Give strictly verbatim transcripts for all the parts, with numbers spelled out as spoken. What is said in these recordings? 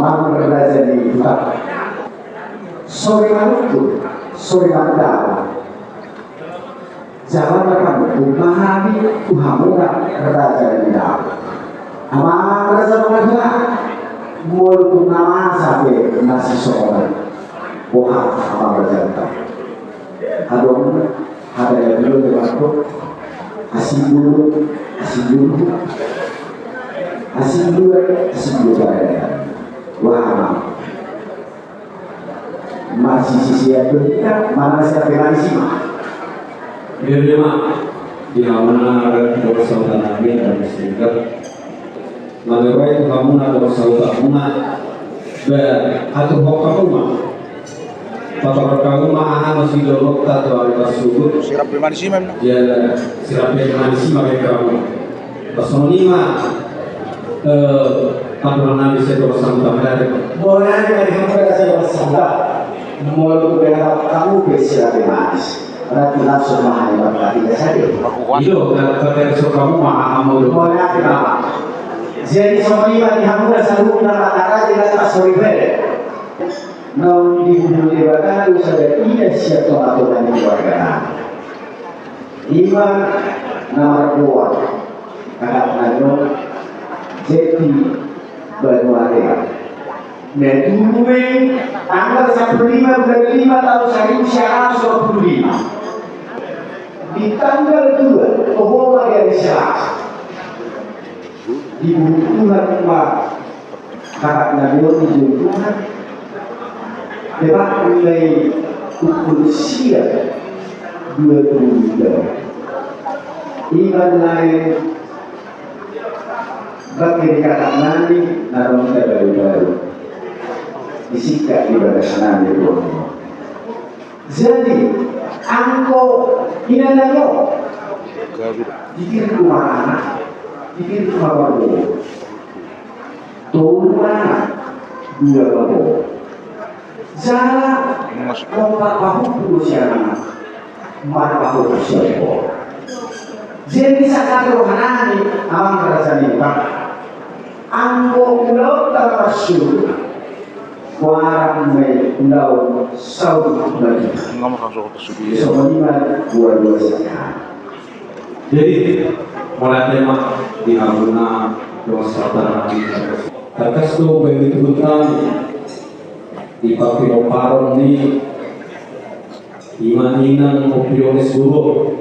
Amang raja ni huta, sore manutu, sore mandao. Jala marpanungkun ma hami tu hamuna raja ni dao. Amang raja ni dao, molo tung na masa pe na sisongon on, boha amang raja ni dao? Adong hata na dua, de mangko: Asing dulu, asing dulu, asing dua, asing dua. Wah, amang. Masisisian do hita, manang sirape manis i ma. Dia dia ma. Di hamuna raja ni dao, sahuta nami, dan sehingga manerai tu hamuna dongan sahutamuna. Ba, atur hamu ma. Patorang hamu ma aha na sidohononta tu ari parsuhut. Sirape manis i ma. Jala sirape manis i ma, baen hamu. Songon i ma, eh, pandohan nami sian dongan sahuta. Mauliate ma di hamu raja ni dongan sahuta. Molo tung berharap hamu pe sirape manis, berarti langsung ma hami marhatiha saja. Ido, berarti langsung hamu ma, hamu do. Mauliate ma. Jadi songon i ma di hamuna saluhutna, amang raja ni dao, soripada. Naung dibuhul Debata do sada ina sian tongatonga ni keluargana. I ma na margoar, kakak nami on, Jeti Banuaria. Na tubu i tanggal sampulu lima bulan lima taon saribu sia ratus dua pulu lima. Di tanggal dua, toho ma di ari Selasa, dibuhul Tuhan ma kakak nami on di jolo Tuhan. Debata mulai pukul sia dua pulu dua. I ma na naeng bangke ni kakak nami na naung tabarubaru. Disingkat di bagasan nami ruang. Jadi anggo ina nami on, titir do ma anak, titir do ma parboru. Tolu ma anak, dua parboru. Jala ompat pahompu do sian anak, marpahompu sian boru. Jadi sangkap roha nami, amang raja ni huta, anggo ulaonta na marsuhut, huarang ma i ulaon saut ma i. Songon i ma dua dua sangkap. Jadi mauliate ma di hamuna dongan sahuta nami. Tangkas do baen ni Tuhan i di pinomparan ni ima inang Opiones Guru.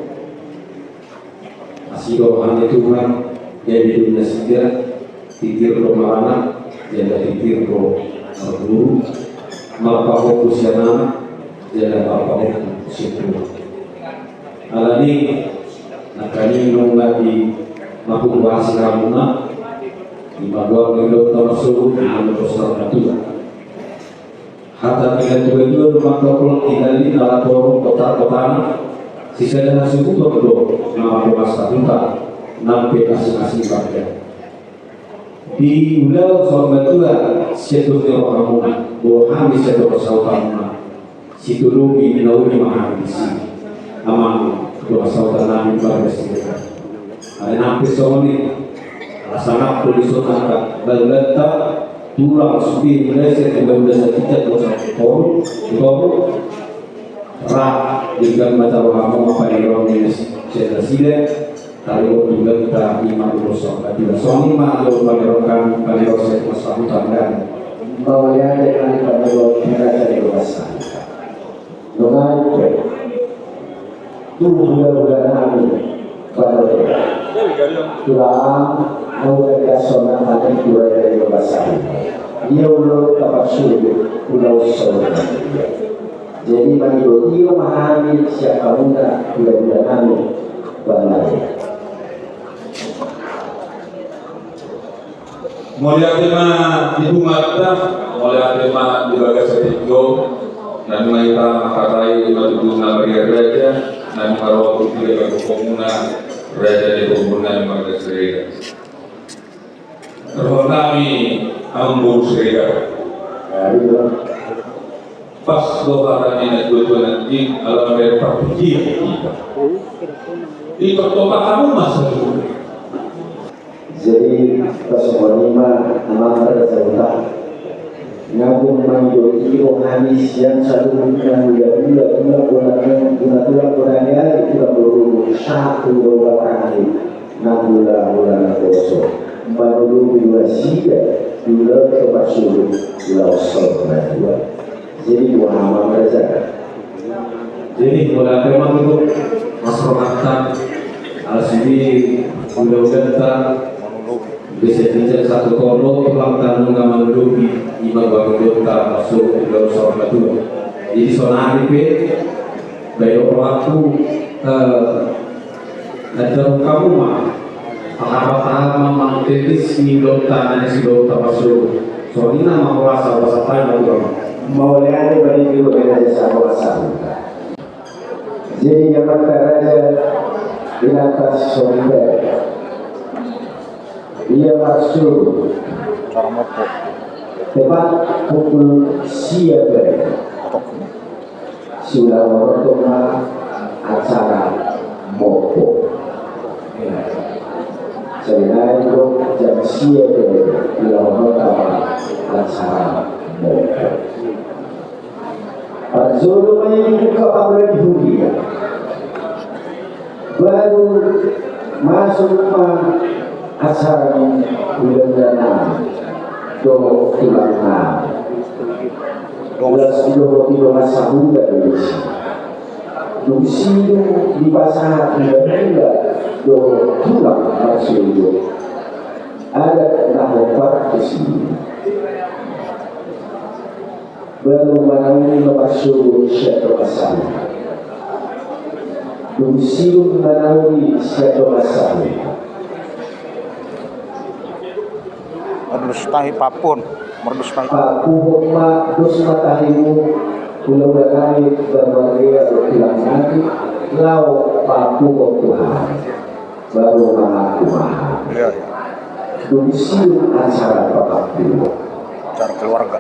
Asi do roha ni Tuhan, jadi do nasida, titir do ma anak, jala titir do parboru, marpahompu sian anak, jala marpahompu sian boru. Alani nangkaning nunga di mapupuasi hamuna, di maguang ni do tamarsuhut, di manupo sarmatua. Hata ni natuatua do mandok, tinggal di na latorong kota-kotana, sisada hasuhuton do na mamboan sahuta, nang pe asing-asing bangga. Di ulaon saur matua, sian dos ni rohamuna, boha hami sian dos ni sahutamuna. Situlungi na uli ma hami disi. Amang, dongan sahuta nami Bagas. Alai nang pe songon i, ala sangap do dison angka balbanta, tulang sude mulai sian tiga belas tiga puluh satu toru, toru, ra, denggan ma jalo hamu ma panirong ni sian nasida, taringot tu balbanta ima ulos saur matua. Songon i ma jolo panirong hami, panirong sian dongan sahuta nami. Mauliate ma di panirong ni raja ni dongan sahuta. Nunga pe tu hulahula nami Banuaria, tulang, na uda dia sonang hati tu raja ni dongan sahuta. Ia ulaon taparsuhut, ulaon saur matua. Jadi mangido tio ma hami sian hamuna hulahula nami Banuaria. Mauliate ma di Tuhanta, mauliate ma di bagasan tingki on, nami ma hita mangkatai di hatubuan na marga raja, nami ma ro tu dia bagasan hamuna, raja ni pahompu marga Siregar. Roha nami amang boru Siregar. Pas do hata ni natuatua nangkin, ala mele partingkian hita. Ditoktok hamu ma saluhut. Jadi pas songon i ma amang raja huta, Nangkok mangido-ido hami sian saluhutna hulahula, tulang bonang, tulang bonaniari, tulang borumur, sahat tu hulahula tanggi, na hulahula naposo, manulupi nasida di ulaon na marsogot, laos saur matua. Jadi boha ma raja. Jadi mauliate ma tu mas rohanta, asi di hulahulanta. Bisa dijak satu tono tulang tanu na manulupi, ima bagian dota masuk di dalam sorga tua. Jadi sonari pe bayo pelaku, eh, ada kamu mah tahap-tahap memang teknis ni dota, nanti si dota masuk. Soalnya nama rasa rasa tanya tuh. Mauliate bagi dulu dengan desa bawah sahuta. Jadi jaman raja di atas sorga. Ia masuk. Cara mopo. Tepat pukul sia bere. Tok. Sudah menonton acara mopo. Sebenarnya jam sia bere. Sudah menonton acara mopo. Parjolo ma i dibuka pangula di huria. Baru masuk ma acara ni hulahula nami dohot tulang nami. Dohot, dohot i dongan sahuta do disi. Dung sidung dipasahat hulahula dohot tulang marsogot. Adat na hombar di sini. Baru manauli ma marsogot sian dongan sahuta. Dung sidung manauli sian dongan sahuta. Mardos tahi papun, mardos tahi. Papuhon ma dos ma tahimu, hulahula nami, baru area dohot tulang nami, laho papuhon tu hami. Baru mangaku ma. Iya, iya. Dung sidung acara papapuhon. Acara keluarga.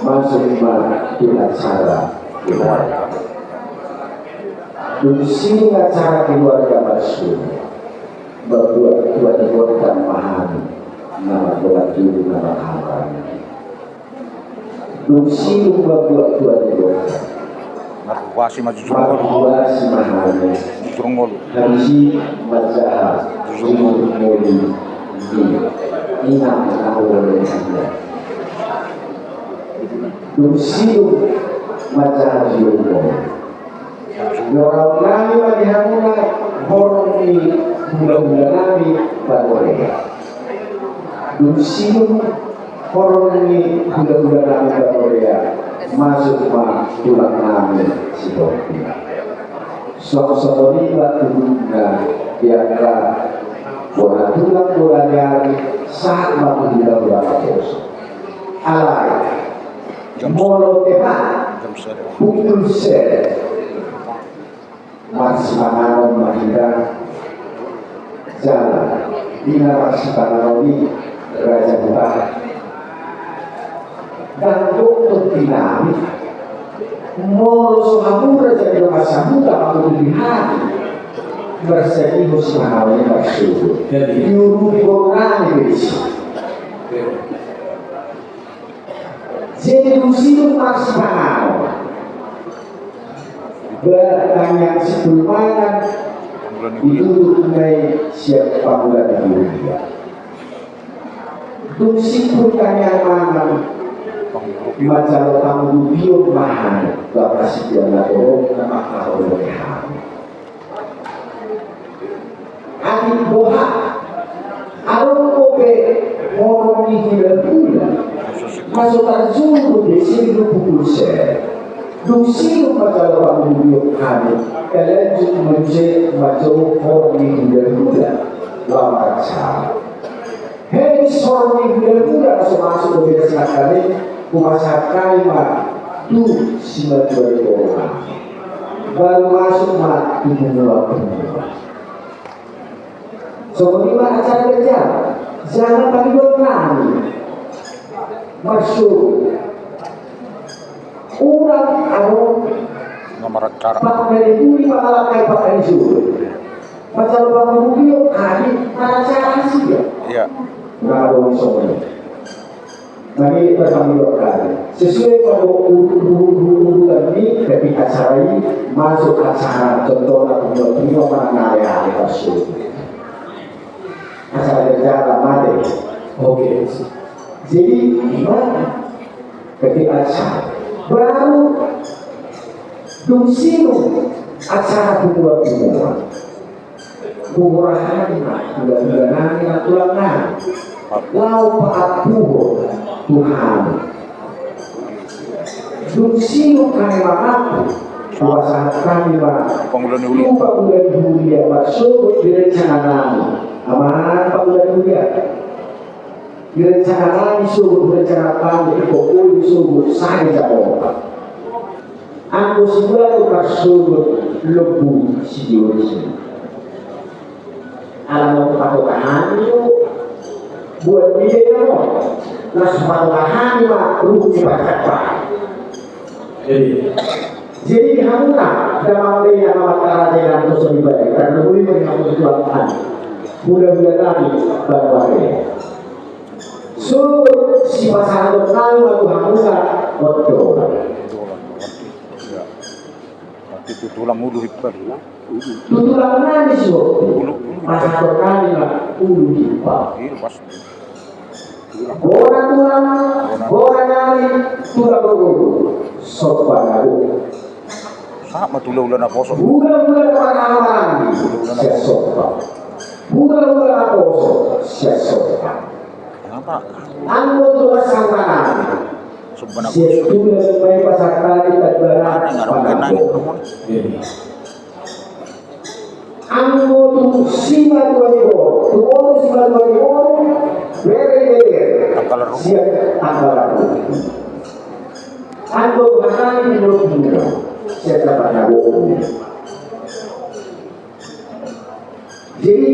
Masuk ma tu acara keluarga. Dung sidung acara keluarga masuk. Mambuat tua ni gondang ma hami. Nama doa dulu nama hami. Dung sidung mambuat tua ni gondang. Marhuasi ma jujur ngolu. Marhuasi ma hami. Jujur ngolu. Habis i manjaha jujur ngolu. Jujur ngolu. Inang na olo ni hami. Dung sidung manjaha jujur ngolu. Dohot nami ma di hamuna horong ni hulahula nami Bagorea. Dung sidung horong ni hulahula nami Bagorea, masuk ma tulang nami Sitorus. Songon songon i ma tulang na biasa, bona tulang bona ni ari, sahat ma tu hulahula na poso. Alai molo tepat pukul sada. Marsipanganon ma hita. Jala di na marsipanganon i raja huta. Dang dohot di nami. Molo so hamu raja ni dongan sahuta mangurupi hami. Marsipanganon i marsogot. Diurupi boru nami be disi. Jadi dung sidung marsipanganon. Ba tangiang simpul mangan. Ditutup ma i sian pangula ni huria. Dung simpul tangiang mangan. Manjalo pangurupion ma hami. Ba parsidia na torop na mangkaholongi hami. Atik boha, adong dope horong ni hulahula. Na so tarjolo be sidung pukul sada. Dung sidung manjalo pangurupion hami. Talanjut muse manjalo horong ni hulahula. Lawan acara. Habis horong ni hulahula na so masuk dope di sangkap i. Hupasahat hami ma tu simatua ni boru nami. Baru masuk ma tu punguan-punguan. Songon i ma acara berjalan. Jala pangidoan nami. Marsogot. Unang adong. Nomor acara. Pak dari budi mangalangkai pak dari suru. Manjalo pangurupion hami maracara hasil. Iya. Unang adong songon i. Nami pertama dua kali. Sesuai pada urutan ni, tapi acara ini masuk acara contohna pembuat bunga mana nare ale masuk. Acara berjalan mati. Oke. Jadi gimana? Tapi acara baru dung sinung acara pembuat bunga. Huhurahon ma hula-hula nami na tulang nami laho paampuhon tu hami. Dung sinung hami mangampu, hupasahat hami ma tu pangula ni huria, marsogot di rencana nami. Amang pangula ni huria, di rencana nami sogot, rencana nami di pokok sogot sada jam opat. Anggo sibatu marsogot lombu sidohot i. Ala naung patoka hami do buat ni denggan on. Laos patoka hami ma ruhut ni patak-patak. Jadi, jadi di hamuna damang dainang, amang raja, inang, dosa ni badan, karena boi ma di hamu tulang nami, hula-hula nami, baru-baru. So sipasahaton nami ma tu hamuna, oto. Nanti tu tulang Ulu Himpa. Tu tulang nami si Hopi. Ulu, Ulu Himpa. Pasahaton nami ma Ulu Himpa. Iya, pasti. Bona tulang, bona nami, tulang Ulu. Sopa na bu. Sama tu hula-hula na poso. Hula-hula na marhaha-maranggi. Hula-hula na poso. Sian Sopa. Hula-hula na poso. Sian Sopa. Anggo tu pasahat nami. Sian tulang ma i pasahat nami, tamba nami Panambor. Anggo tu simatua ni boru, tu boru simatua ni boru, bere ni bere. Tangkalar Ruhut. Sian Tangkalar Ruhut. Anggo tu hami di boru, sian Tangkalar Ruhut. Jadi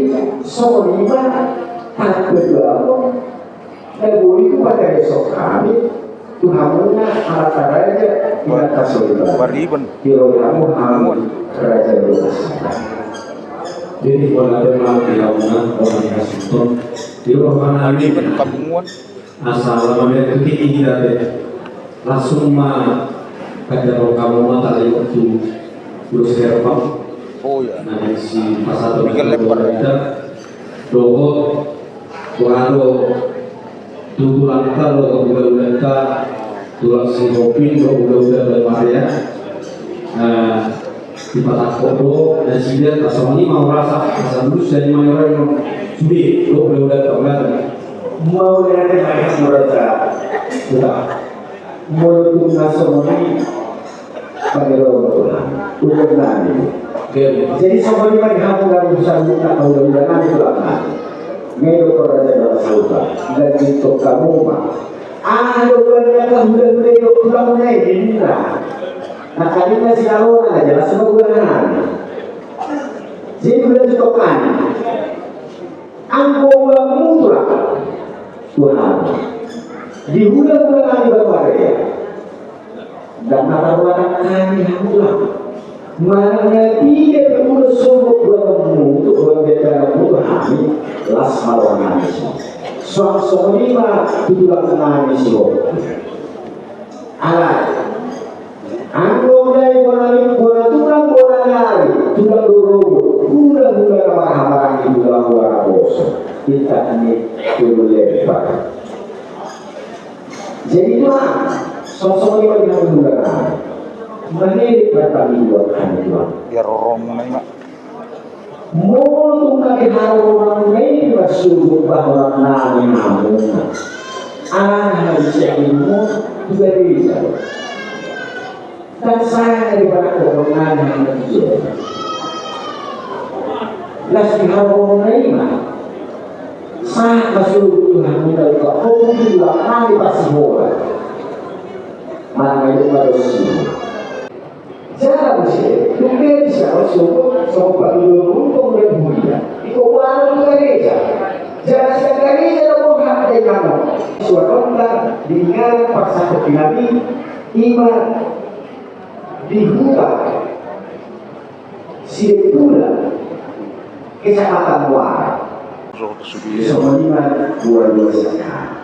songon i ma, tamba do ahu na boi hupasahat hami tu hamuna, amanta raja, inanta soriba. Pariban. Di roha hamu, hamu raja do. Jadi pola pe ma di hamuna, pola ni hasinton. Di roha nami. Pariban, Kapunguan. Asa lam mamereng tu tingki hita be. Langsung ma, kada ro hamu ma taringot tu ulos herbang. Oh, iya. Na sipasahat Miguel Lepar, ya. Dohot, dohot tu tulangta, dohot hula-hulanta, tulang si Hopi dohot hula-hula Bang Maria. Nah, Dipatangkok do nasida, asa songon i ma hurasa, asa bulus jadi manyorai on. Sude do, udah, udah, udah. Mauliate ma di hamuna, udah. Molo tung na songon i, pangidoan Tuhan, udah nani. Oke. Jadi songon i ma di hamuna, udah, udah, udah nani, udah nani. Ngedo raja dalam saluta dan itu kamu ma. Ah, udah, udah, udah, udah, udah, udah, udah, udah. Na kalinga sinalona na jelas ma hula nami. Jadi hula ni tokani. Anggo uangmu tulang. Tuhan. Di hula-hula nami baru ada ya. Dan mata ruangan kami hula. Mana nanti dia bermula sungguh uangmu untuk uang dendam untuk kami. Las malam nami. Suang songon i ma tu tulang nami si ho. Alai anggo mulai bona ni bona tulang bona ni ari, tulang dorobo, hula-hula na marhaha-maranggi, hula-hula na poso, pinta ni tolu lepar. Jadi tulang, songon i ma di hula-hula na. Manelik ma pangidoan hami tulang. Ia roromuna i ma. Molo tung na diharoro hamuna i, masubut bahwa nami hamuna. Alana habis ya ilmu tu gareja. Dan saya di bawah kokonan hamuna tu gareja. Las diharoro hamuna i ma. Sahat masubut tu hamuna i, bahwa kopi tu nami pasti hola. Mana itu manusia. Jala muse, dung be bisa ma songon, songon pangidoan ni Ompu Huria. Iko boan tu gareja. Jala sian gareja do boha dainang on. Suatonta di ngaran parsahut nami, i ma di huta Sidepula, Kecamatan Muara. Songon i ma dua-dua sian hami.